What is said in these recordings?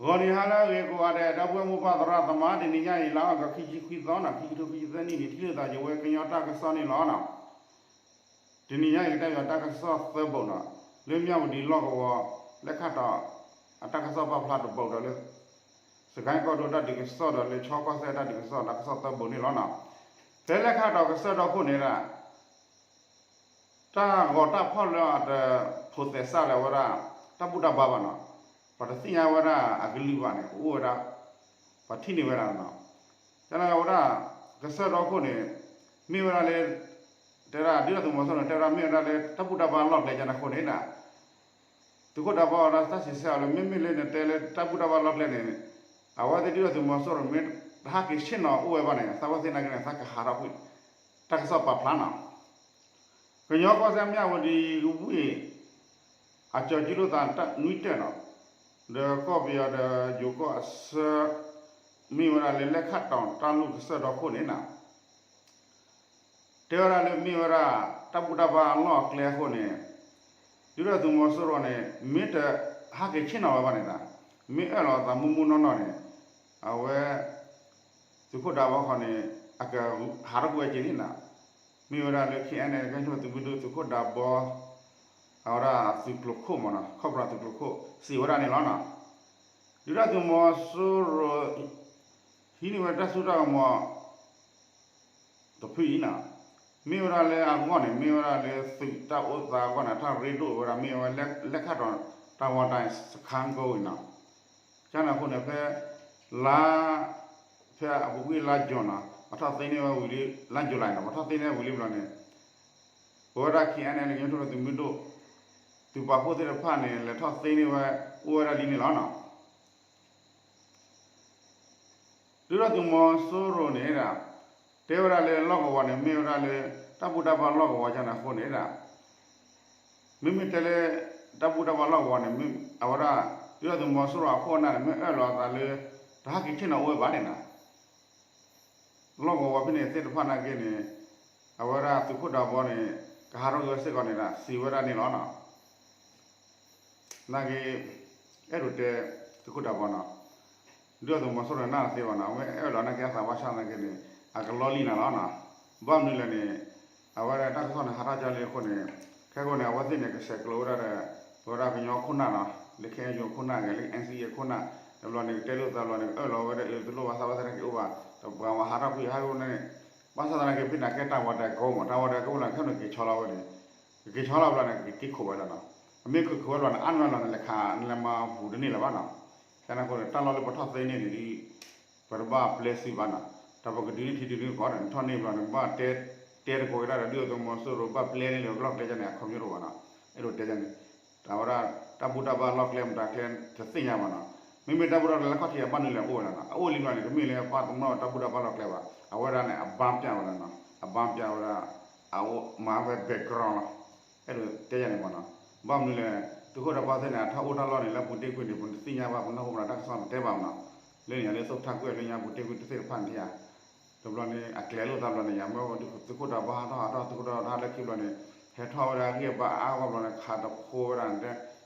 ဂီၤနံၤဟါလၢအဂ့ၤကိးဂၤဒဲး ဒီပုၢ်ဝဲၢ်မိၢ်ပၢ်သရၣ်သမါ တနံၤညါအံၤ လါအီကူး ခံဆံခွံသီနီၤ ခံကထိခံဆံသၢနံၣ်န့ၣ် ထံၣ်လိာ်သးယဝဲကညီတၢ်ကစီၣ်န့ၣ်လီၤနီၤ. တနံၤညါအံၤ ကတဲဘၣ်တၢ်ကစီၣ်သၢဘိနီၤ, လၢမၠၣ်ဝတံၤလီၢ်ကဝီၤ လဲၣ်ခၣ်တီၤ အတၢ်ကစီၣ်ပာ်ဖျါတဘိဒီးလၢ စကဲၣ်ကီၢ်ဒိၣ်တၢ်ဒုးကစီၣ်ဒီးလၢ ခၠီကီၢ်စဲၣ်တၢ်ဒုးကစီၣ် တၢ်ကစီၣ်သၢဘိန့ၣ်လီၤနီၤ. ဖဲလဲၣ်ခၣ်တီၤကစၢၢ်ဒီခိၣ်န့ၣ်ဒၣ် တၢ်ဂီၤတၢ်ဖီၣ်လၢအတဖိးသဲးစးလၢၤဝဲဒၣ် တၢ်ဘူၣ်တၢ်ဘါဘၣ်နီၤ, ပှၤတသ့ၣ်ညါဝဲဒၣ်အကလုၢ်ဘၣ်န့ၣ် ပအိၣ်ဝဲဒၣ် ပှၤထံၣ်န့ၢ်ဝဲဒၣ်နီၤ. ကန့ၣ်ဝဲဒၣ် ကစၢၢ်ဒီခိၣ်န့ၣ် မ့ၢ်ဝဲဒၣ်လၢ တဲဒၣ်ဒုၣ်ဒါသုးမီၤစိရိၤန့ၣ် တဲဝဲဒၣ်မ့ၢ်ဝဲဒၣ်လၢ တၢ်ဘူၣ်တၢ်ဘါလီၢ်ကျဲကန့ၣ်အဃိန့ၣ်ဒၣ် သုးခိၣ်ဒးဘီအဝဲဒၣ်တၢ်စံးဆၢအီၤလၢ မ့မ့ၢ်လၢနတဲလၢတၢ်ဘူၣ်တၢ်ဘါလီၢ်ကျဲန့ၣ် အဝဲသ့ၣ်ဒုၣ်ဒါသုးမီၤစိရိၤမ့ၢ်တဟးက့ၤဆ့ၣ်နီၤအိၣ်ဝဲဘၣ်န့ၣ် သးဝဲသ့ၣ်နာ်က့န့ၣ် သးကဟးထီၣ်ကွံာ် တၢ်ကစီၣ်ပာ်ဖျါနီၤ. ကညီကီၢ်စဲၣ်မၠၣ်ဝတံၤဝ့ၢ် အကၠီၤကၠံလိာ်သးနွံတၢၢ်နီၤ, ဒီးကီၢ်ပယီၤဒီးယိၤကီၢ်အဆၢ မ့ၢ်ဝဲဒၣ်လၢလဲၣ်ခၣ်တီၤတၢ်လူၢ်ကစၢၢ်ဒီခိၣ်န့ၣ်နီၤ တဲဝဲဒၣ်လၢမ့ၢ်ဝဲဒၣ် တၢ်ဘူၣ်တၢ်ဘါလီၢ်ကျဲအဃိန့ၣ် ဒုၣ်ဒါသုးမီၤစိရိၤန့ၣ် မ့ၢ်တဟးက့ၤဆ့ၣ်နီၤဝဲဘၣ်န့ၣ်ဒီး မ့ၢ်အၢၣ်လီၤအသးမုၢ်မုၢ်နီၢ်နီၢ်န့ၣ် အဝဲ သုးခိၣ်ဒးဘီခီန့ၣ် အကဟးထီၣ်ကွံာ်ဝဲက့ၤန့ၣ်နီၤ. မ့ၢ်ဝဲဒၣ်လၢ ခ့ၣ်အဲၣ်အဲၣ် ကညီသုးမုၢ်ဒိၣ်သုးခိၣ်ဒးဘီ အဝဲဒၣ်သုးကျိၤခိၣ်မးနီၤ ခီၣ်ပြၢသုးကျိၤခိၣ် စံးဝဲဒၣ်န့ၣ်လီၤနီၤ. ဒုၣ်ဒါသုးမီၤစိရိၤ ဟံးန့ၢ်ဝဲတၢ်စိတၢ်ကမီၤ တဖုအံၤနီၤ, မ့ၢ်ဝဲဒၣ်လၢအဂီၢ်န့ၣ် မ့ၢ်ဝဲဒၣ်လၢသုးတၢ်အိၣ်သးအဂီၢ်န့ၣ် တၢ်ရ့ဒိၣ်ဝဲဒၣ် မ့ၢ်ဝဲလဲၣ်ခၣ်တီၤ တၢ်ဝါတၢ်စခါကိးအံၤနီၤ. ကန့ၣ်အဃိန့ၣ် ဖဲ လါ ဖဲအပူၤကွံာ်လါယူၤနီၤ ပှၤထီၣ်သ့န့ၢ်ဝဲဝံၤလံ လါယူၤလံနီၤ ပှၤထီၣ်သ့န့ၢ်ဝံၤလံဘျီန့ၣ် ပဝဲဒၣ် ခ့ၣ်အဲၣ်အဲၣ် ကညီထူၣ်ဖျဲးသုးမုၢ်ဒိၣ် သုးပာ်ဖှိၣ်သ့ၣ်တဖၣ်န့ၣ် လဲၤထီၣ်သ့န့ၢ်ဝဲ အိၣ်ဝဲဒၣ်လံန့ၣ်လီၤနီၤ. ဒုၣ်ဒါသုးမီၤစိရိၤန့ၣ်ဒၣ် တဲဝဲဒၣ်လၢလီၢ်ကဝီၤန့ၣ် မ့ၢ်ဝဲဒၣ်လၢ တၢ်ဘူၣ်တၢ်ဘါလီၢ်ကဝီၤကန့ၣ်အဃိန့ၣ်ဒၣ် မ့မ့ၢ်တဲလၢ တၢ်ဘူၣ်တၢ်ဘါလီၢ်ကဝီၤန့ၣ် အဝဲဒၣ် ဒုၣ်ဒါသုးမီၤစိရိၤအခိၣ်အနၢ်န့ၣ် မ့ၢ်အၢၣ်လီၤအသးလၢ တဟးက့ၤဆ့ၣ်နီၤအိၣ်ဝဲဘၣ်န့ၣ်နီၤ လီၢ်ကဝီၤဖဲန့ၣ်သ့ၣ်တဖၣ်နာ်က့န့ၣ် အဝဲဒၣ်သုးခိၣ်ဒးဘီန့ၣ် ကဟးထီၣ်က့ၤဝဲစ့ၢ်ကီးန့ၣ်ဒီး စံးဝဲဒၣ်န့ၣ်လီၤနီၤ. နာ်က့ အဲၣ်ဒိးတဲ သုးခိၣ်ဒးဘီနီၤ ဒုၣ်ဒါသုးမီၤစိရိၤန့ၣ် နၢ်တသ့ဘၣ်နီၤ အဝဲအဲၣ်လီၤနာ်က့အသးဘၣ်ဆၣ်သနာ်က့န့ၣ် အကလီလံနၤလီၤနီၤ. ဘၣ်မနုၤလဲၣ်န့ၣ် အဝဲဒၣ်တၢ်ကစီၣ်န့ၣ် ဟးထီၣ်ကၢလံအဃိန့ၣ် ခဲအံၤန့ၣ် အဝဲသ့ၣ်န့ၣ် ကဆဲးကျိးဝဲဒၣ်ဒီး ပဝဲဒၣ်ကညီခိၣ်နၢ်နီၤ လၢ ခ့ၣ်အဲၣ်ယူၣ် ခိၣ်နၢ်ဂ့ၤ လၢ အၣ်အ့ၣ်စံၣ်အ့ၣ် ခိၣ်နၢ် တဘျီန့ၣ် ကတဲလိာ်သးဘျီန့ၣ် အၢၣ်လီၤဝဲဒၣ်အၢ တလိၣ်ဘၣ်သးဝဲသ့ၣ်နာ်က့အိၣ်ဘၣ် တပှၤမၤဟးထီၣ်ကွံာ်ဟးဂီၤန့ၣ် ဘၣ်ဆၣ်သနာ်က့ဖဲန့ၣ် ကဲတၢ်ဝီတၢ်ကီမး တၢ်ဝီတၢ်ကီလီၤ ခဲန့ၣ်က့ၤဆီလီၤဝဲန့ၣ် ကက့ၤဆီလီၤဘျီန့ၣ် ကက့ၤခိးဝဲလီၤနီၤ. အမ့ၢ်က့ၤခိးဝဲလီၤန့ၣ် အါန့ၢ်လီၤန့ၣ် လဲၤခး နလဲၤမၤပူၤတန့ၢ်လၢၤဘၣ်နီၤ. ကန့ၣ်အဃိန့ၣ် တၢ်လီၢ်လၢပထီၣ်သ့န့ၢ်န့ၣ်ဒ် ပတဘၣ်ပျဲစုဘၣ်နီၤ. တၢ်ပကဒုးန့ၢ်ထံဒုးန့ၢ်ကီၢ်န့ၣ် နထီၣ်န့ၢ်ဘျီန့ၣ် ဘၣ်တဲ တဲတကိးဝဲဒၣ်ဒီး ဒုၣ်ဒါသုးမီၤစိရိၤ ဘၣ်ပျဲန့ၢ်လၢလီၢ်ကျဲန့ၣ် အခီပညီတအိၣ်ဘၣ်နီၤ. အဲၣ်ဒိးတဲန့ၣ် တၢ်ဝဲဒၣ် တၢ်ဘူၣ်တၢ်ဘါလီၢ်ကျဲမတၤကျဲ တသ့ၣ်ညါဘၣ်နီၤ. မ့မ့ၢ်တၢ်ဘူၣ်တၢ်ဘါလီၢ်ကျဲ ခီၣ်ထံးအဘၣ်နုၤလဲၣ်အိၣ်ဝဲဒၣ်နီၤ အအိၣ်လံဘျီန့ၣ် တမ့ၢ်လၢပှၤတမ့ၢ်တၢ်ဘူၣ်တၢ်ဘါလီၢ်ကျဲဘၣ် အဝဲဒၣ်န့ၣ် အဘၣ်ပျဲဝဲဒၣ်နီၤ အဘၣ်ပျဲဝဲဒၣ် အအိၣ်မၤဝဲ background လီၤ. အဲၣ်ဒိးတဲယၤန့ၣ်မ့ၢ်နီၤ. ဘၣ်မနုၤလဲၣ် သုးခိၣ်ဒးဘီသ့ၣ်န့ၣ် အထီၣ်အိၣ်တၢ်လီၢ်န့ၣ် လၢပူၤတ့ၢ်ကွံာ်န့ၣ် ပတသ့ၣ်ညါဘၣ် ပနၢ်ဟူဘၣ်တၢ်ကစီၣ်န့ၣ်တဲဘၣ်မ့ၢ်နီၤ. လၢန့ၣ်ယၤလၢသိၣ်ထၢကွံာ်လၢညါပူၤတ့ၢ်ကွံာ်တသ့ၣ်တဖၣ်န့ၣ်ယၤ တဘျီန့ၣ် အကျဲလိာ်သးဘျီန့ၣ် ယၤမ့ၢ်ဝဲဒၣ်သုးခိၣ်ဒးဘီဟးထီၣ်ဟးထီၣ် သုးခိၣ်ဒးဘီဟးလၢခံဘျီန့ၣ် ဟဲထီၣ်ဝဲဒၣ်ဂံၢ်ဘါအါဂီၢ်ဘျီန့ၣ် ခးတဖိဝဲဒၣ်န့ၣ်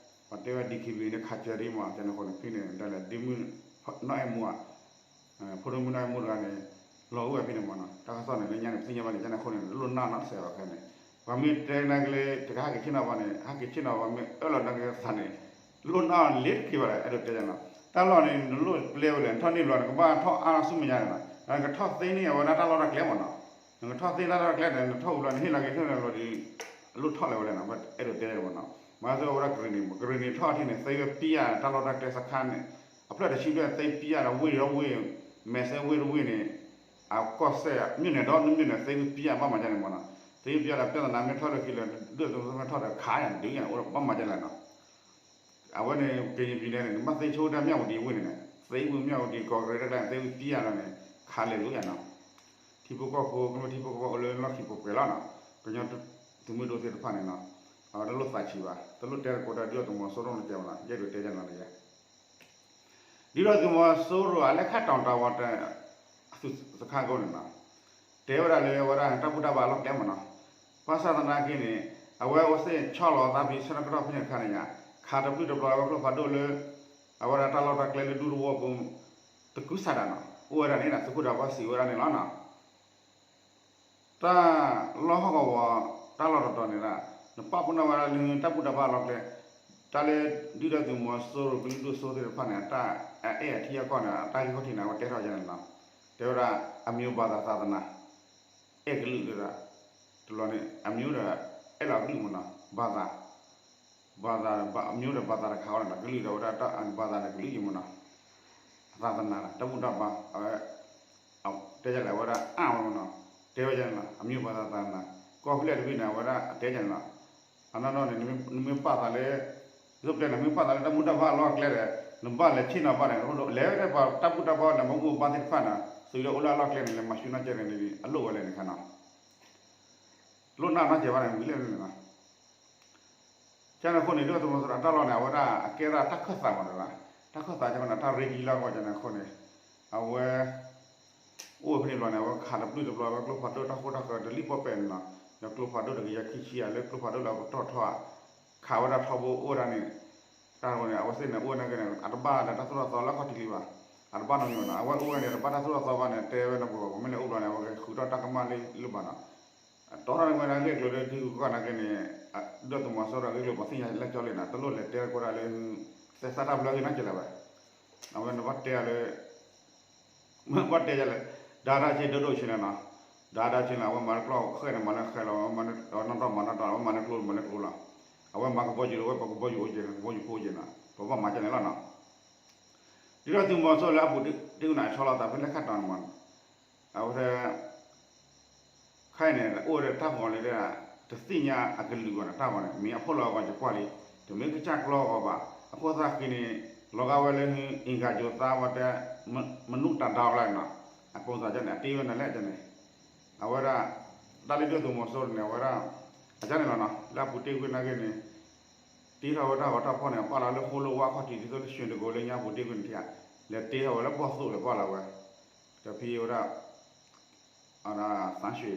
ပှၤတဲဝဲ DKBA န့ၣ် ခးစၢၤဒ်မ့ၢ် ကန့ၣ်အဃိန့ၣ် ဖဲန့ၣ် ဒ်လဲၣ် ဒ်မုၢ် နီၢ်အဲၣ်မူ ဖိဒိၣ်မုၣ်နီၢ်အဲၣ်မူတဂၤန့ၣ် လီၤအိၣ်ဝဲဖဲန့ၣ်မ့ၢ်နီၤ တၢ်ကစီၣ်န့ၣ် လၢညါန့ၣ် ပသ့ၣ်ညါဘၣ်န့ၣ် ကန့ၣ်အဃိန့ၣ် လိၣ်နၢ်နီတစဲးဘၣ်ဖဲန့ၣ် ပှၤမ့ၢ်တဲနာ်က့လၢ တကဟးက့ၤဆ့ၣ်နီၤဘၣ်န့ၣ် ဟးက့ၤဆ့ၣ်နီၤ ပှၤမ့ၢ်အၢၣ်လီၤနာ်က့သးန့ၣ် လိၣ်နၢ်လ့ၤတက့ၢ်ဘၣ်ဒီး အဲၣ်ဒိးတဲယၤနီၤ တၢ်လီၢ်န့ၣ် နလိၣ်ပျဲဝဲလဲၣ် နထီၣ်န့ၢ်ဘျီ နကဘၣ်ထီၣ်အါဆူမဲာ်ညါန့ၣ်နီၤ နကထီၣ်သ့န့ၢ်အဝဲဒၣ်တၢ်လီၢ်တၢ်ကျဲမ့ၢ်နီၤ နကထီၣ်သ့တၢ်လီၢ်တၢ်ကျဲဒီး နထီၣ်ဝံၤဘျီ နဟ့ၣ်လီၤက့ၤဆ့ၣ်နီၤဘျီဒီး လိၣ်ထီၣ်လၢၤဝဲလဲၣ်နီၤ အဲၣ်ဒိးတဲယၤမ့ၢ်နီၤ မၤသးအဝဲဒၣ်ကရ့ၣ်နံၤ ကရ့ၣ်နံၤထီၣ်ထံန့ၣ် သ့ဝဲပံယါတၢ်လီၢ်တၢ်ကျဲစခါန့ၣ် အဖျၢၣ်တဆံဘျဲၣ်သ့ပံယါဒီးဝ့ၢ်ဒီးဝ့ၢ် မဲာ်စဲဝ့ၢ်တဝ့ၢ်န့ၣ် အကီၢ်စဲၣ် မြို့နယ်ဒီးမြို့နယ်န့ၣ် သ့ဝဲပံယါဘၣ်မၤဒ်န့ၣ်မ့ၢ်နီၤ သ့ဝဲပံယါဒီး ပြဿနာမ့ၢ်ထီၣ်လၢခံလၢ ဒုၣ်ဒါသုးမီၤစိရိၤမ့ၢ်ထီၣ်ဒီးခးယၤဒုးယၤန့ၣ် အိၣ်ဒီးဘၣ်မၤဒ်လဲၣ်နီၤ အဝဲန့ၣ် ကရင်ပြည်န့ၣ် နဘၣ်သ့ဆိတၢ်မၠၣ်ဝတံၤဝ့ၢ်န့ၣ်န့ၣ် သ့ဝ့ၢ်မၠၣ်ဝတံၤ ကီၢ်ကရ့ၣ်တၢ်ကျဲန့ၣ် သ့ဝဲပံယါလီၤန့ၣ် ခးလဲၤလိာ်ယၤနီၤ ထံဖိကီၢ်ဖိ ကမျၢၢ်ထံဖိကီၢ်ဖိအိၣ်လၢလီၢ်ခံပှဲၤပှဲၤလီၤနီၤ ကညီသုးမုၢ်ဒိၣ်သ့ၣ်တဖၣ်န့ၣ်နီၤ အဝဲတလိၣ်သးဆံးဘၣ် တလိၣ်တဲသကိးတၢ်ဒုၣ်ဒါသုးမီၤစိရိၤန့ၣ်ကဲဘၣ်နီၤ ယအဲၣ်ဒိးတဲယၤနီၤန့ၣ်ယဲ ဒ်သိးသုးမီၤစိရိၤအလဲၤခးတီၤတၢ်ဝီတၢ် သုးစခါကိးန့ၣ်နီၤ တဲဝဲဒၣ်လၢအဝဲဒၣ်တၢ်ဘူၣ်တၢ်ဘါလီၢ်ကျဲမ့ၢ်နီၤ ဘၣ်ဆၣ်သနာ်က့န့ၣ် အဝဲအိၣ်စ့ၣ်ဆီလီၤသးဖဲဆၢကတီၢ်ဖဲန့ၣ်တခါန့ၣ်ယါ ခးတပျုၢ်တပျီၤဝဲကျိဖးဒိၣ်လၢ အဝဲဒၣ်တၢ်လီၢ်တၢ်ကျဲလၢဒူသဝီပူၤ တကူစးဒးနီၤ အိၣ်ဝဲဒၣ်န့ၣ် သုးခိၣ်ဒးဘီစံးဝဲဒၣ်န့ၣ်လီၤနီၤ. တၢ်လီၢ်ဟီၣ်ကဝီၤ တၢ်လီၢ်တတီၤန့ၣ်ဒၣ် နပာ်ပနီၣ်ဝဲဒၣ်လၢတၢ်ဘူၣ်တၢ်ဘါအလီၢ်ကျဲ တၢ်လၢဒုၣ်ဒါသုးမီၤစိရိၤ ကလုာ်ဒိၣ်စိသ့ၣ်တဖၣ်န့ၣ် တၢ်အဲၣ်အထံအကီၢ်န့ၣ် တၢ်ဂ့ၢ်ခီၣ်ထံးန့ၣ် အဝဲတဲထီၣ်ယဲန့ၣ်နီၤ. တဲဝဲဒၣ် အမျိုးဘာသာသာသနာ အဲၣ်ကလုာ်ဒၣ် တဘျီန့ၣ် အမျိုးဒီး အဲၣ်လီၤကလုာ်မနီၤ ဘာသာ ဘာသာ မျိုးဒီးဘာသာတခါအီၤန့ၣ် ကလုာ်ဒီးဝဲဒၣ်ဘာသာန့ၣ် ကလုာ်ယမနီၤ သာသနာ တၢ်ဘူၣ်တၢ်ဘါ အဝဲ တဲယလဲၣ် အဝဲဒၣ်အါဝဲမနီၤ တဲဝဲယန့ၣ်လီၤ အမျိုးဘာသာသာသနာ ကီၢ်ဖဲလဲၣ်တဘ့ၣ်န့ၣ် အဝဲဒၣ်အတဲယန့ၣ်လီၤ. အနီၢ်နီၢ်န့ၣ် နမ့ၢ်ပာ်သးလၢ ယိၣ်ပျဲန့ၣ် မ့ၢ်ပာ်သးလၢတၢ်ဘူၣ်တၢ်ဘါအလီၢ်ကျဲဒီး နဘၣ်လဲၤဆ့ၣ်နီၤဘၣ်န့ၣ် လဲၤဝဲဒၣ်ပှၤတၢ်ဘူၣ်တၢ်ဘါန့ၣ် မ့ၢ်ဘူၣ်ဘါသ့ၣ်တဖၣ်န့ၣ် သုးလၢအိၣ်လၢအလီၢ်ကျဲန့ၣ် လဲၤမၤဆူၣ်နီၢ်ကဲန့ၣ် အလိၣ်ဝဲလဲၣ်န့ၣ်ခါနီၤ လိၣ်နၢ်နီၢ်ကဲဘၣ်န့ၣ် ဝံၤလဲၣ်န့ၣ်နီၤ ကန့ၣ်အဃိန့ၣ် ဒုၣ်ဒါသုးမီၤစိရိၤအတၢ်လီၢ်န့ၣ် အဝဲဒၣ်အကဲဒၣ်တၢ်ခၢၣ်သးမနီၤ တၢ်ခၢၣ်သးကန့ၣ် တၢ်ရ့ဒံလီၢ်ကီၢ်ကန့ၣ်အဃိန့ၣ် အဝဲ အိၣ်ဝဲဖဲန့ၣ်ဘျီန့ၣ် အဝဲခးတပျုၢ်တပျီၤ အဝဲကျိဖးဒိၣ်တၢ်ဃိတၢ်ဃၢၤတလံၣ်ပီၣ်ပဲၣ်န့ၣ်နီၤ ဒီးကျိဖးဒိၣ်တကယၤခံဆံယၤလၢကျိဖးဒိၣ်လၢအပတီၢ်ထီၣ်ဧါ ခးဝဲဒၣ်ထီဘိအိၣ်ဝဲဒၣ်န့ၣ် တၢ်န့ၣ် အဝဲသ့ၣ်န့ၣ် အိၣ်ဝဲနာ်က့န့ၣ် အတဘၣ်လၢတၢ်သိၣ်တၢ်သီလၢခီၣ်ထံးလံဘၣ် အတဘၣ်နီတမံၤဘၣ်နီၤ အဝဲအိၣ်ဝဲန့ၣ် တဘၣ်တၢ်သိၣ်တၢ်သီဘၣ်န့ၣ် တဲဝဲနီၤ ပမ့ၢ်လဲၤအိၣ်ဘျီန့ၣ် အဝဲကဃုထီၣ်တၢ်ကမၣ်လၢလၢဘၣ်နီၤ တီထီၣ်န့ၣ်ဝဲဒၣ်ဂ့ၢ်ကျိၤလၢထံဂုၤကီၢ်ဂၤနာ်က့န့ၣ် ဒုၣ်ဒါသုးမီၤစိရိၤအဂ့ၢ်ကျိၤပှၤသ့ၣ်ညါလၢကၠီလံနီၤ တလိၣ်လဲၤတဲကွၢ်ဒၣ်လၢ သဲစးတၢ်ဘျၢဂ့ၢ်နီတကဲလၢၤဘၣ် အဝဲန့ၣ်ဘၣ်တဲလၢ ဘၣ်တဲယလဲၣ် ဒါဒါဆ့ ဒိၣ်ဒိၣ်ဆ့န့ၣ်နီၤ ဒါဒါဆ့န့ၣ် အဝဲမၤတကျီၢ်ဃဲၣ်န့ၣ် မၤလၢဃဲၣ်လီၤ အဝဲမၤနီၣ်တီၢ်မၤနီၣ်တီၢ် အဝဲမၤလၢကျိၣ်မၤလၢကျိလီၤ အဝဲမၤကဘီယူၤလၢဝဲပကဘီယူၤအိၣ်က့ၤန့ၣ် ကဘီယူၤဖိက့ၤနီၤ ပဘၣ်မၤကန့ၣ်လီၤနီၤ ဒ်သိးသုးမီၤစိရိၤလၢအပူၤတ့ၢ်ဝဲန့ၣ် အဆီလီၤသးဖဲလဲၣ်ခါတီၤန့ၣ်မး အဝဲ ခဲအံၤန့ၣ် အိၣ်ဝဲဒၣ်တၢ်ဂီၤလၢ တသ့ၣ်ညါအကလုာ်ဂီၢ်န့ၣ် တၢ်ဂီၤန့ၣ် မ့ၢ်အဖီၣ်လီၤအဂီၢ်ယကွၢ်လံ တမ့ၢ်ကစၢ်ကျီအဂီၢ်ဘၣ် အဃိသတးက့ၤန့ၣ် လီၤဂာ်ဝဲလၢ အင်္ဂါဂြိုဟ်သား ဝဲတဲ မနုဿါဒ်အကျါန့ၣ်နီၤ အပုံစံကန့ၣ် အတ့ဝဲန့ၣ်လဲၣ်ကန့ၣ် အဝဲဒၣ် တၢ်လၢဒုၣ်ဒါသုးမီၤစိရိၤန့ၣ် အဝဲဒၣ် အကန့ၣ်လီၤနီၤ လၢအပူၤတ့ၢ်ဝဲနာ်က့န့ၣ် တ့ထီၣ်ဝဲတၢ်ဂီၤတၢ်ဖီၣ်န့ၣ် ပာ်လီၤလၢဃိၣ်လိၣ်ဝါခီၣ်ထံး ဒ်သိးလၢ ရွှေတံခွန် လၢညါပူၤတ့ၢ်ဝဲန့ၣ်ထံၣ်ဧါ လဲၤတ့ထီၣ်ဝဲလၢဘီၣ်သိၣ်လဲၤပာ်လီၤဝဲ ဒီးဖဲအဝဲဒၣ် အဝဲဒၣ် သန်းရွှေ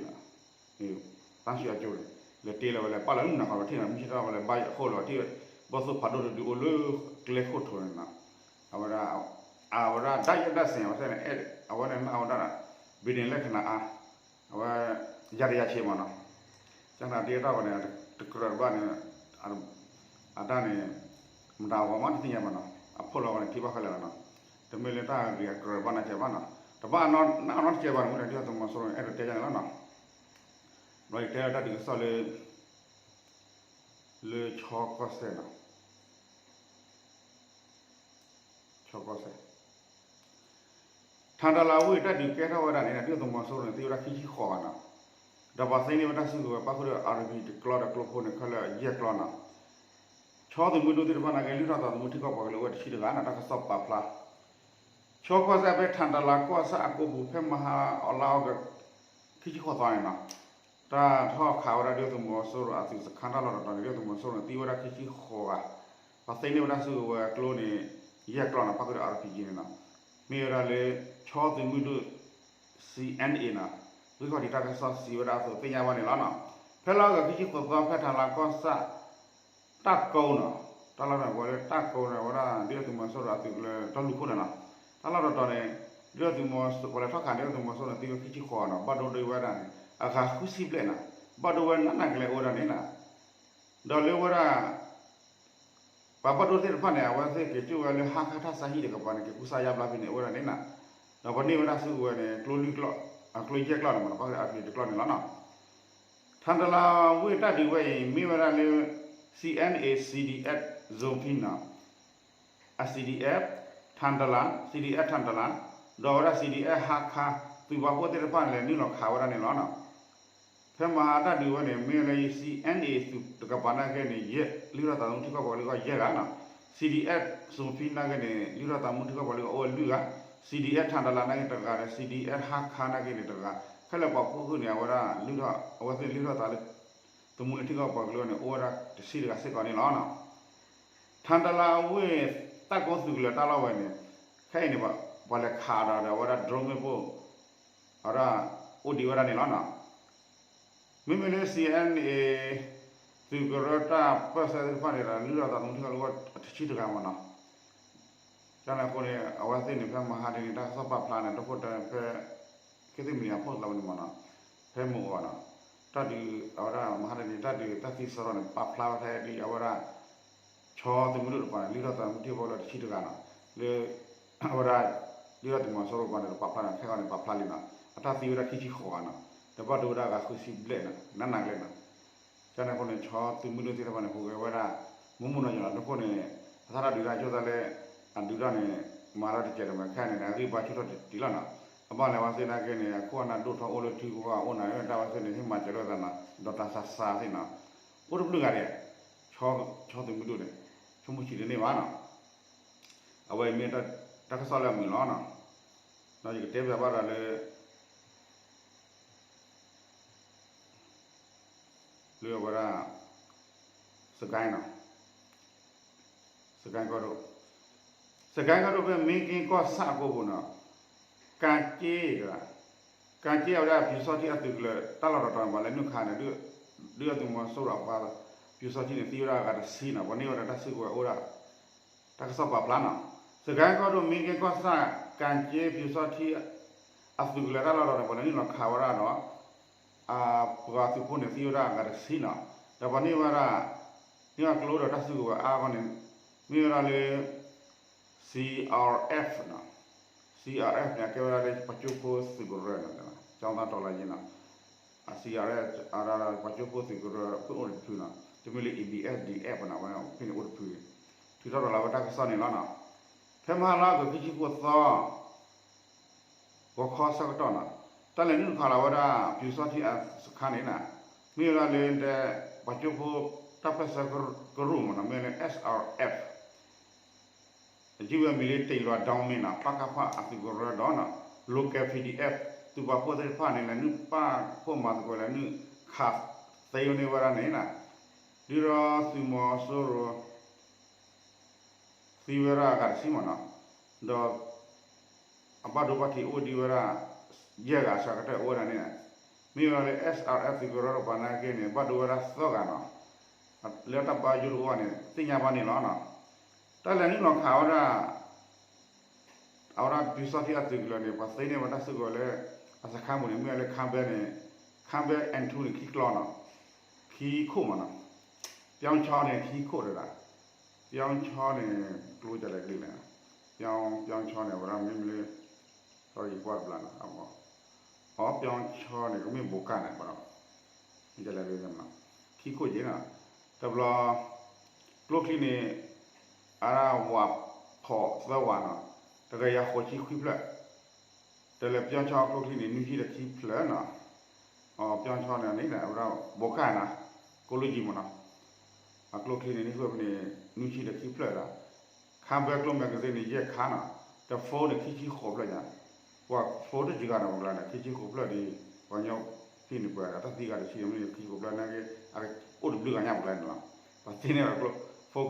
သန်းရွှေ အကၠိန့ၣ် လဲၤတ့လီၤဝဲလဲၤပာ်လီၤလၢမုၢ်နၤခီ ပထံၣ်န့ၣ် မုၢ်ဆ့ၣ်ထီၣ်ဝဲလဲၤဘါယွၤအဃိလီၤ ထံၣ်ဘီၣ်သိၣ်ဖးဒိၣ်တဒုအိၣ်လၢ ကျဲခိၣ်ထိးန့ၣ်နီၤ အဝဲဒၣ် အဝဲဒၣ် ဒါယဲဒၣ်စ့ၢ် အဝဲသ့ၣ်န့ၣ် အဝဲန့ၣ်နာ်ဝဲဒၣ် ဘံၤဒ့ၣ်လၢကနၤအါ အဝဲ ယၤတယၤဆံးမးနီၤ ကနၤတ့ထီၣ်ဝဲန့ၣ် တကြၢးတဘၣ်န့ၣ် အတၢ်န့ၣ် မတၤအဂီၢ်မးတသ့ၣ်ညါဘၣ်နီၤ အဖီၣ်လီၤဝဲန့ၣ်ထံၣ်ဘၣ်ခဲလၢာ်လီၤနီၤ တမ့ၢ်လၢတၢ်ဂ့ၢ်အကြၢးဘၣ်နာ်ကဲဘၣ်နီၤ တဘၣ်အနီၢ်နီၢ်တကဲဘၣ်န့ၣ် မ့ၢ်ဒၣ်ဒုၣ်ဒါသုးမီၤစိရိၤန့ၣ် အဲၣ်ဒိးတဲယၤန့ၣ်လီၤနီၤ ဘျီယတဲလၢတၢ်ဒုးကစီၣ်လၢ လၢခၠီကီၢ်စဲၣ်နီၤ ခၠီကီၢ်စဲၣ် ထၣ်တလးဝ့ၢ်တၢ်ဒုးကဲထီၣ်ဝဲဒၣ်န့ၣ် ဒုၣ်ဒါသုးမီၤစိရိၤန့ၣ် သံဝဲဒၣ်ခံဆံဃိးဂၤနီၤ ဒီးပှၤသ့န့ၢ်ဝဲတၢ်စုကဝဲၤ ပၣ်ဃုာ်ဒီးအၤရပံၤတကျီဒီးကျိဖိန့ၣ် ခဲလၢာ်ယဲၢ်ကျီနီၤ ခၠီသုးမုၢ်ဒိၣ်သ့ၣ်တဖၣ်နာ်က့ လုၢ်ထီၣ်သးသမူထံကီၢ်ပှၤကလုာ်အိၣ်ဝဲတဆံတဂၤနီၤ တၢ်ကစီၣ်ပာ်ဖျါ ခၠီကီၢ်စဲၣ်ဖဲထၣ်တလးကီၢ်ဆၣ်အကိပူၤ ဖဲမဟါအီလါအီက ခံဆံဃိးသီန့ၣ်နီၤ တၢ်ထီၣ်ခးဝဲဒၣ်ဒုၣ်ဒါသုးမီၤစိရိၤအသုးစခါတၢ်လီၢ်တတီၤန့ၣ် ဒုၣ်ဒါသုးမီၤစိရိၤန့ၣ် သံဝဲဒၣ်ခံဆံဃိးဂၤ ပှၤသ့န့ၢ်ဝဲဒၣ်စုကဝဲၤအကျိန့ၣ် ယဲၢ်ကျီနီၤ ပၣ်ဃုာ်ဒီး အါရပံၤကံန့ၣ်နီၤ မ့ၢ်ဝဲဒၣ်လၢ ခၠီသုးမုၢ်ဒိၣ် စီအ့ၣ်အဲၣ်နီၤ ဂံၢ်ခီၣ်ထံးတၢ်ကစီၣ်စံးဝဲဒၣ်အသိးသ့ၣ်ညါဘၣ်န့ၣ်လီၤနီၤ ဖဲလါအီက့ၤခံဆံဃိးသီဖဲထၣ်လးကီၢ်ဆၣ် တၢ်ကိးနီၤ တၢ်လီၢ်န့ၣ် ပှၤလၢတၢ်ကိးန့ၣ် ဝဲဒၣ်ဒုၣ်ဒါသုးမီၤစိရိၤအသုးကလၢၤတၢ်လူၤခိၣ်န့ၣ်နီၤ တၢ်လီၢ်တတီၤန့ၣ် ဒုၣ်ဒါသုးမီၤစိရိၤ ပှၤလဲၤထီၣ်ခးဒုၣ်ဒါသုးမီၤစိရိၤန့ၣ် သံဝဲခံဆံဃိးနီၤ ဘၣ်ဒိဒုးဝဲဒၣ်န့ၣ် အဂၤဃုဆံဘျဲၣ်နီၤ ဘၣ်ဒိဝဲနးနးကလဲာ်အိၣ်ဝဲဒၣ်န့ၣ်နီၤ ဒီးလၢဝဲဒၣ် ပှၤဘၣ်ဒိသ့ၣ်တဖၣ်န့ၣ် အဝဲသ့ၣ်က့ၤကၠိၣ်ဝဲလၢဟါခါထၣ်ဆါဟံၣ်တကပၤန့ၣ် က့ၤကူစါယါဘျါဖဲန့ၣ်အိၣ်ဝဲဒၣ်န့ၣ်နီၤ ဒီးပှၤန့ၢ်ဝဲဒၣ်စုကဝဲၤန့ၣ် ကျိလွံၢ်ကျီၢ် အကျိယဲၢ်ကျီၢ်န့ၣ်မ့ၢ်နီၤ ပၣ်ဃုာ်ဒီး အါရပံၤတကျီၢ်န့ၣ်လီၤနီၤ ထၣ်တလးဝ့ၢ်တၢ်ဒုးဝဲအံၤ မ့ၢ်ဝဲဒၣ်လၢ စီအ့ၣ်အဲၣ် စီဒီအ့ၣ် zone ဖံနီၤ အ စီဒီအ့ၣ် ထၣ်တလး စီဒီအ့ၣ် ထၣ်တလး ဒီးဝဲဒၣ် စီဒီအ့ၣ် ဟါခါ သုးပာ်ဖှိၣ်သ့ၣ်တဖၣ်န့ၣ်လဲၤနုာ်လီၤခးဝဲဒၣ်န့ၣ်လီၤနီၤ ဖဲမဟါတၢ်ဒုးဝဲန့ၣ် မ့ၢ်ဝဲလၢ စီအ့ၣ်အဲၣ် သုးတကပၤနာ်က့န့ၣ် ယဲၢ် လုၢ်ထီၣ်သးသမူထံကီၢ်ပှၤကလုာ်ကီၢ်ယဲၢ်ဂၤနီၤ စီဒီအ့ၣ် zone ဖံနာ်က့န့ၣ် လုၢ်ထီၣ်သးသမူထံကီၢ်ပှၤကလုာ်ကီၢ်အိၣ်ဝဲလွံၢ်ဂၤ စီဒီအ့ၣ် ထၣ်တလးနာ်က့တဂၤဒီး စီဒီအ့ၣ် ဟါခါနာ်က့န့ၣ်တဂၤ ခဲလၢာ်ပှၤဖီခိၣ်န့ၣ် အဝဲဒၣ် အဝဲသ့ၣ်လုၢ်ထီၣ်သးလၢ သမူလၢထံကီၢ်ပှၤကလုာ်န့ၣ် အိၣ်ဝဲဒၣ်တဆံတဂၤစ့ၢ်ကီးန့ၣ်လီၤနီၤ ထၣ်တလးဝ့ၢ်တၢ်ကိးသုးကလၢၤတၢ်လီၢ်ဝဲန့ၣ် ခဲအံၤန့ၣ် ပှၤလဲၤခးဒီးဒီးအဝဲဒၣ် drone မ့ၣ်ပိၢ် အဝဲဒၣ် အိၣ်ဒံးဝဲဒၣ်န့ၣ်လီၤနီၤ မ့မ့ၢ်လၢ စီအ့ၣ်အဲၣ် သုးကရၢတၢ်ပၢၢ်ဆၢသ့ၣ်တဖၣ်န့ၣ်ဒီး လုၢ်ထီၣ်သးသမူထံကီၢ်လၢတဆံတဂၤမ့ၢ်နီၤ တၢ်န့ၣ်အဃိန့ၣ် အဝဲသ့ၣ်န့ၣ် ဖဲမဟါတနံၤ တၢ်ကစီၣ်ပာ်ဖျါန့ၣ် တခိၣ်တဖဲ ကသံၣ်မံၤနံၤအဖီၣ်သးဝဲန့ၣ်မးနီၤ, ဖဲမုၢ်ဂီၤနီၤ, တၢ်ဒုး အဝဲဒၣ်မဟါတနံၤ တၢ်ဒုးတၢ်သံစရီန့ၣ် ပာ်ဖျါဝဲဖဲဒ်အဝဲဒၣ် ဆီသုးမုၢ်ဒိၣ်တပၤန့ၣ် လုၢ်ထီၣ်သးမုၢ်ထံၣ်ဖိလၢတဆံတဂၤနီၤ, လၢ အဝဲဒၣ် လုၢ်ထီၣ်သုးမီၤစိရိၤတပၤန့ၣ် တပာ်ဖျါန့ၣ် ခဲဂီၤန့ၣ် ပာ်ဖျါလံနီၤ, အတၢ်သံဝဲဒၣ်ခံဆံဃိးဂၤနီၤ, ဒီးဘၣ်ဒိဝဲဒၣ်ဂၤဃုဆံဘျဲၣ်နီၤ, နးနးကလဲာ်နီၤ ကန့ၣ်အဃိန့ၣ် ဆီသုးမုၢ်ဒိၣ်သ့ၣ်တဖၣ်န့ၣ် ဟူးဂဲၤဝဲဒၣ် မုၢ်မုၢ်နီၢ်နီၢ်နီၤ, အဃိန့ၣ် အသးတၢ်ဒုးတၢ်ကၠိၣ်သးလၢ အဒုးတၢ်န့ၣ် မၤတၢ်တစဲးတမဲာ်ခဲန့ၣ် အဂံၢ်ဘါဆူၣ်ထီၣ်တံၢ်လီၤနီၤ, အဘၣ်လဲၤဝဲသ့ၣ်နာ်က့န့ၣ် အခိၣ်အနၢ်ဒိၣ်ထီၣ်အိၣ်လၢထံဂီၢ်အိၣ်နီၤ, တၢ်ဝဲသ့ၣ်န့ၣ် ဟ့ၣ်မၤစၢၤလိာ်သးနီၤ, ဒီးတၢ်ဆါဆါသ့ၣ်နီၤ, အိၣ်တဘျုးဂၤဒဲး, ဆီသုးမုၢ်ဒိၣ်န့ၣ် ဆိကမိၣ်ဆံးတန့ၢ်ဘၣ်နီၤ, အဝဲအံၤမ့ၢ်တၢ်ကစီၣ်လၢအမုာ်လီၤနီၤ, ဒီးယကတဲပၠးဘၣ်ဒီးလၢ လၢအဝဲဒၣ် စကဲနီၤ, စကဲကီၢ်ဒိၣ်, စကဲကီၢ်ဒိၣ်ဖဲမ့ၢ်က့ၤကီၢ်ဆၣ်အကိပူၤနီၤ, ကၣ်က့, ကၣ်က့အဝဲဒၣ်ပျူစောထီးအသုးကလၢၤ တၢ်လီၢ်တတီၤန့ၣ် ပှၤလဲၤနုာ်ခးန့ၣ် ဒုၣ်ဒါသုးမီၤစိရိၤအပှၤ ပျူစောထီးန့ၣ် သံဝဲဒၣ်အဂၤတဆံနီၤ, ပှၤန့ၢ်ဝဲဒၣ်တၢ်စုကဝဲၤအိၣ်ဒၣ် တၢ်ကစီၣ်ပာ်ဖျါနီၤ, စကဲကီၢ်ဒိၣ်မ့ၢ်က့ၤကီၢ်ဆၣ် ကၣ်က့ပျူစောထီး အသုးကလၢၤတၢ်လီၢ်တတီၤန့ၣ် ပှၤလဲၤနုာ်လီၤခးဝဲဒၣ်ဒီး အပှၤသုးဖိန့ၣ် သံဝဲဒၣ်အဂၤတဆံနီၤ, ဒီးပှၤန့ၢ်ဝဲဒၣ် န့ၢ်ဝဲကျိဒီးတၢ်စုကဝဲၤအါအါဂီၢ်န့ၣ် မ့ၢ်ဝဲဒၣ်လၢ C R F နီၤ, C R F န့ၣ် အကဲဝဲဒၣ်လၢပှၤကၠိဖိသုးကရၢနီၤ, ကျောင်းသားတော်လှန်ရေးနီၤ, အ C R F အဝဲဒၣ်ပှၤကၠိဖိသုးကရၢ ဖုၣ်အိၣ်တဖုနီၤ, တမ့ၢ်လၢ A B S D F နီၤ, အဝဲဖဲန့ၣ်အိၣ်တဖု, ထုးထီၣ်ရၤလီၤဝဲတၢ်ကစီၣ်န့ၣ်လီၤနီၤ, ဖဲမဟါလါအီကူး ခံဆံဃိးသီ ဂီၤခီဆၢကတီၢ်နီၤ, တၢ်လဲၤနုာ်ခးလီၤဝဲဒၣ် ပျူစောထီးအစခါန့ၣ်နီၤ, မ့ၢ်ဝဲဒၣ်လၢ ပှၤကၠိဖိတၢ်ပၢၢ်ဆၢကရူၢ်မ့ၢ်နီၤ, မ့ၢ်လၢ S R F အယုၢ်ဝဲမံၤလၢ တ့လွၤဒီမ့ၢ်နီၤ, ပကဖ အသုးကရၢဒီးနီၤ, local P D F သုးပာ်ဖှိၣ်သ့ၣ်တဖၣ်န့ၣ် လဲၤနုာ်ပာ်ဖှိၣ်မၤသကိး လဲၤနုာ်ခးသ့ဝဲန့ၢ်ဝဲဒၣ်န့ၣ်နီၤ, ဒုၣ်ဒါသုးမီၤစိရိၤ သံဝဲဒၣ်အဂၤတဆံမ့ၢ်နီၤ, ဒီး အဘၣ်ဒိဘၣ်ထံးအိၣ်ဒံးဝဲဒၣ် ယဲၢ်ဂၤအစှၤကတၢၢ်အိၣ်ဝဲဒၣ်န့ၣ်, မ့ၢ်ဝဲဒၣ်လၢ S R F သုးကရၢတပၤနာ်က့န့ၣ် ဘၣ်ဒိဝဲဒၣ်သၢဂၤနီၤ, လၢတၢ်ဘါယိၣ်တအိၣ်ဘၣ်န့ၣ် သ့ၣ်ညါဘၣ်န့ၣ်လီၤနီၤ, တၢ်လဲၤနုာ်လီၤခးဝဲဒၣ် အဝဲဒၣ်ပျူစောထီးအသုးကလၢၤန့ၣ် ပှၤသ့န့ၢ်ဝဲတၢ်စုကဝဲၤလၢ အစခါပူၤန့ၣ် မ့ၢ်ဝဲလၢ ခါဘဲန့ၣ်, ခါဘဲ and two န့ၣ် ခံကျီနီၤ, ခံခိၣ်မ့ၢ်နီၤ, ပျီချီန့ၣ် ခံခိၣ်တဒၣ်, ပျီချီန့ၣ် ကျိကလဲၣ်ကလံၤလဲၣ်, ပျီချီန့ၣ် အဝဲဒၣ်မ့မ့ၢ်လၢ sorry ကွၢ်တဘျီနီၤ, အီ ပျီချီန့ၣ် ကမ့ၢ်ဘိးကၣ်န့ၣ် ကလဲၣ်ကလံၤ, ခံခိၣ်က့နီၤ, တဘျီ ကျိချံန့ၣ် အဝဲဒၣ်ဝးဖီးသၢဝးနီၤ, တကယၤဃိးဆံခွံဖျၢၣ်, တလဲၤပျီချီကျိချံန့ၣ် နွံဆံဒီးခံဖျၢၣ်နီၤ, အီ ပျီချီန့ၣ်န့ၣ် အဝဲဒၣ်ဘိးကၣ်နီၤ, ကိးလၢယံၤမ့ၢ်နီၤ, အကျိချံန့ၣ် နွံဆံဒီးခံဖျၢၣ်ဒီး ခါဘဲကျိ magazine န့ၣ် ယဲၢ်ခါနီၤ, တ phone န့ၣ် ခံဆံဃိးဖျၢၣ်ညါ, ပှၤ phone တယုၢ်ဂၤနီၤ ပကျါန့ၣ် ခံဆံဃိးဖျၢၣ်ဒီး ပှ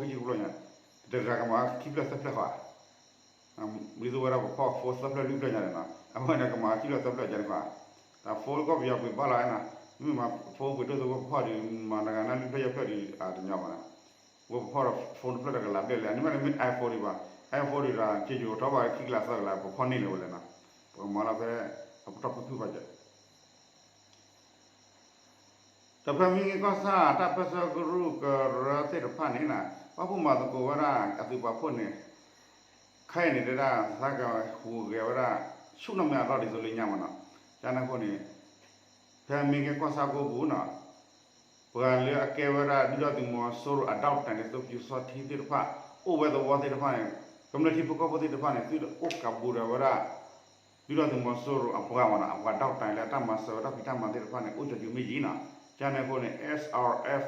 ၤကညီဖဲန့ၣ်ပှဲၤဒီး တၢ်သံဂၤတဆံမ့ၢ်ခံဆံဃိးဖျၢၣ်နာ်က့ အအိၣ်တဘျုးဂၤညါပကျါန့ၣ်လီၤ, ပှၤသ့န့ၢ်ဒီးကျိ phone ခံဆံဃိးဖျၢၣ်ညါ, တဂၤကမၤခံဖျၢၣ်သၢဖျၢၣ်ဃီဧါ ဒ်သိးဝဲဒၣ်ပဖီၣ် phone သၢဖျၢၣ်လွံၢ်ဖျၢၣ်ညါန့ၣ်နီၤ, အဝဲန့ၣ်ကမၤခံဖျၢၣ်သၢဖျၢၣ်ညါန့ၣ်ဃီ, တၢ် phone ကီၢ်ပယီၤပှ့ၤဘၣ်လီၤနီၤ, မ့ၢ်မၤ phone ပှ့ၤဒိၣ်သဝီပဖီၣ်ဒီး မၤတဂၤနၤလွံၢ်ဖျၢၣ်ယဲၢ်ဖျၢၣ်ဒီး အတညီဘၣ်နီၤ, ဝဲပဖီၣ်ဒီး phone တဖျၢၣ်တကလးဘျဲၣ်လဲၣ်, အန့ၣ်ဘၣ်န့ၣ်မ့ၢ် iPhone ဒံးဘၣ်, iPhone ဒံးဒီး က့ယိၤထီၣ်ဘၣ်ခံကလးသၢကလး ပဖီၣ်န့ၢ်လၢၤဝဲလဲၣ်နီၤ, ပကမၤလီၤဖဲ အပတီၢ်ဖုၣ်ဖုၣ်ဘၣ်ကဲ ဒီးဖဲမ့ၢ်ကီၢ်ဆၣ်တၢ်ပၢၢ်ဆၢကရူၢ်ကရၢသ့ၣ်တဖၣ်န့ၣ်နီၤ, ပာ်ဖှိၣ်မၤသကိးဝဲဒၣ်အသုးပာ်ဖှိၣ်န့ၣ်, ခဲအံၤန့ၣ်တဲဒၣ် သးကဟူးဂဲၤဝဲဒၣ် ဆူၣ်နီၣ်မ့ၢ်အလီၢ်ဒ်သိးလၢညါမ့ၢ်နီၤ, ကန့ၣ်အဃိန့ၣ် ဖဲမ့ၢ်က့ၤကီၢ်ဆၣ်ကိးပူၤနီၤ, ပှၤလၢအကဲဝဲဒၣ်ဒုၣ်ဒါသုးမီၤစိရိၤအ ဒိးတၢ် န့ၣ် သိပျူစောထီးသ့ၣ်တဖၣ်, အိၣ်ဝဲသဝီသ့ၣ်တဖၣ်န့ၣ်, ကမျၢၢ်ထံဖိကီၢ်ဖိသ့ၣ်တဖၣ်န့ၣ် သုတအိၣ်ကးဘူးဒီးဝဲဒၣ် ဒုၣ်ဒါသုးမီၤစိရိၤအပှၤမ့ၢ်နီၤ, အပှၤ ဒိးတၢ် လၢအတၢ်မၤစၢၤဝဲတၢ်ဖံးတၢ်မၤသ့ၣ်တဖၣ်န့ၣ် အိၣ်ကၠီၤစုၤမ့ၢ်ယံၤနီၤ, ကန့ၣ်အဃိန့ၣ် S R F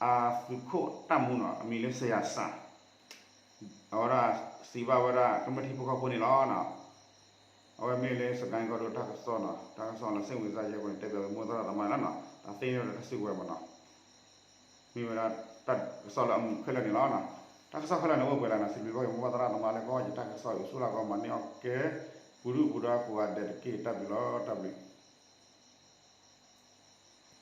အသုးခိၣ်တၢ်မူနီၤ, အမံၤလၢ စယၤစၣ် အဝဲဒၣ်စံးဘၣ်ဝဲဒၣ် ကမျၢၢ်ထံဖိကီၢ်ဖိန့ၣ်လီၤ. အဝဲမ့ၢ်လၢစကဲကီၢ်ဒိၣ်တၢ်ကစီၣ်နီၤ, တၢ်ကစီၣ်လၢစ့ၣ်ဝံၤစၢ်ယဲၢ်ပူၤန့ၣ် တဲပၠးဝဲမိၢ်သရၣ်သမါလီၤနီၤ, တၢ်သ့န့ၢ်ဝဲဒၣ်တၢ်စုကဝဲၤမ့ၢ်နီၤ, မ့ၢ်ဝဲဒၣ်တၢ်ကစီၣ်လၢအမုာ်ခဲလၢာ်န့ၣ်လီၤ. တၢ်ကစီၣ်ခဲလၢာ်န့ၣ်အိၣ်ပှဲၤလၢ်နီၤ, စံးဘျုးဘၣ်က့ၤမိၢ်သရၣ်သမါလၢကီၢ်ယတၢ်ကစီၣ်အံၤ ဆူၣ်လၢ်ကီးမၤန့ၢ်အီၣ်ကဲ ပူၤဒုၣ်ပူၤဒါကိးဂၤဒဲးတက့ၢ်, တၢ်ဘျုးလီၤ, တၢ်ဘျုး